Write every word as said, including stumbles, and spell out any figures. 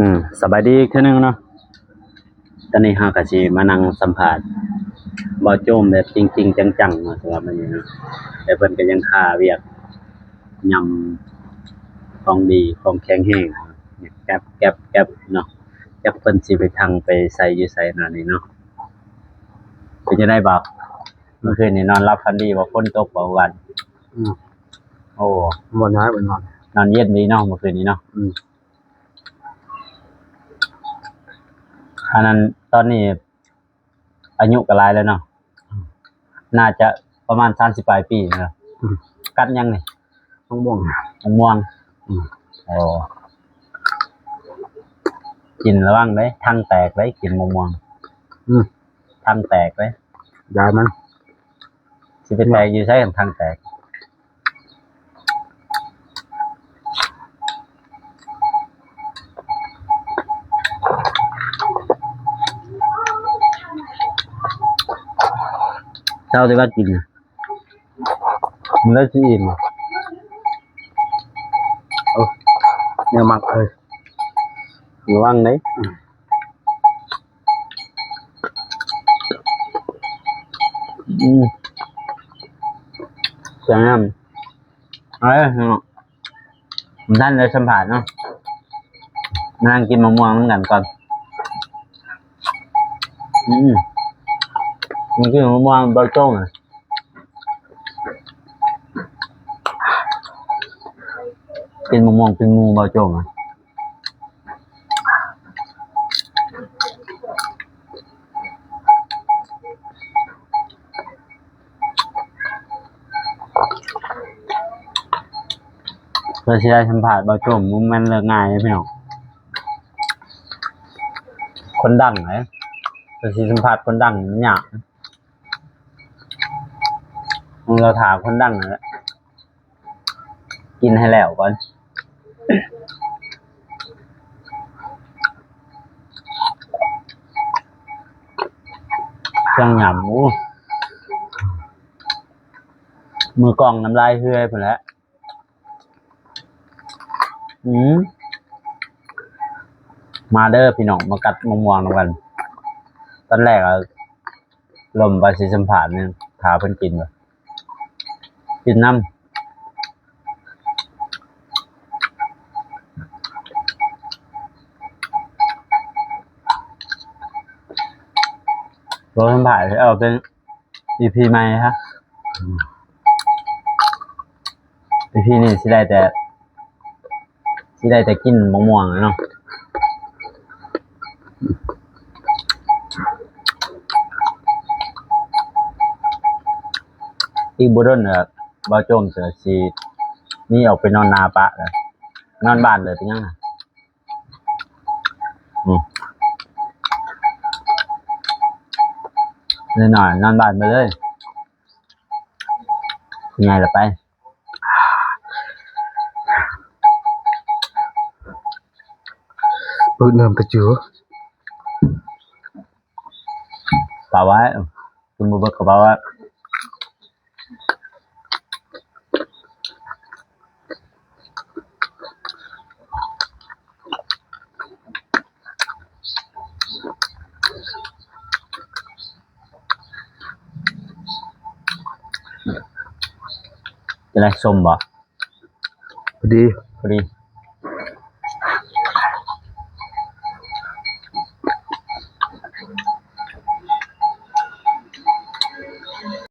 อืม สบายดีอีกเทื่อนึงเนาะ ตอนนี้เฮาก็สิมานั่งสัมภาษณ์บ่าวโจมแบบจริงๆจังๆเนาะ สำหรับมื้อนี้เนาะ แต่เพิ่นก็ยังคาเวียกยำของดีของแข็งแรง แก๊บแก๊บแก๊บเนาะ จักเพิ่นสิไปทังไปใส่อยู่ไสเนาะนี่เนาะ เป็นจั่งใดบ่าว เมื่อคืนนี้นอนหลับฝันดีบ่ ฝนตกบ่วัน อืม โอ้ บ่น้อยบ่นอน นอนเย็นดีเนาะเมื่อคืนนี้เนาะ อืม อันนั้นตอนนี้อายุก็หลายแล้วเนาะ อืม น่าจะประมาณสามสิบปลายปีเนาะ อืม กัดหยังนี่ มะม่วง มะม่วง อืม โอ้ กินระวังเด้ ทังแตกเด้ กินมะม่วง อืม ทังแตกเด้ ยามัน สิไปแตกอยู่ไส ทังแตก เช้าที่ว่ากินน่ะ มันได้สิอิ่มอ่ะ เออ เนี่ยมัก เออ ระวังเด้ อืม อืม จั่งนั้น เอ้ย เนาะ บ่ทันได้สัมภาษณ์เนาะ มานั่งกินมะม่วงนำกันก่อน อืม มันกินมะม่วงบ่าวโจมอะ กินมะม่วงเป็นหมู่บ่าวโจมอะ เพื่อสิได้สัมภาษณ์บ่าวโจม บ่แม่นเรื่องง่ายเด้อพี่น้อง คนดังเด้ เพื่อสิสัมภาษณ์คนดังนี่มันยาก เราถามคนดังนั่นแหละ กินให้แล้วก่อน เครื่องยำ โอ้ มือกล้องน้ำลายเฮือยพู้นแหละ อืม มาเด้อพี่น้อง มากัดมะม่วงนำกัน ตอนแรกอะ ลมว่าสิสัมภาษณ์เนี่ย ถ้าเพิ่นกินบ่ กินนำ บ่สัมภาษณ์ เอาเป็น อีพี ใหม่ฮะ อีพี นี้สิได้แต่ สิได้แต่กินมะม่วงเนาะ อีกบ่โดนน่ะ บ่าวโจมจะสิหนีออกไปนอนนาปะแล้ว นอนบ้านเลยเป็นหยังน่ะ อืม น้อยๆ นอนบ้านไปเลย ไงล่ะไป เปิดน้ำกระเจือ ปาไว้ คุณบุบกกับปาไว้ เ จะได้ส้มบ่ พอดี พอดี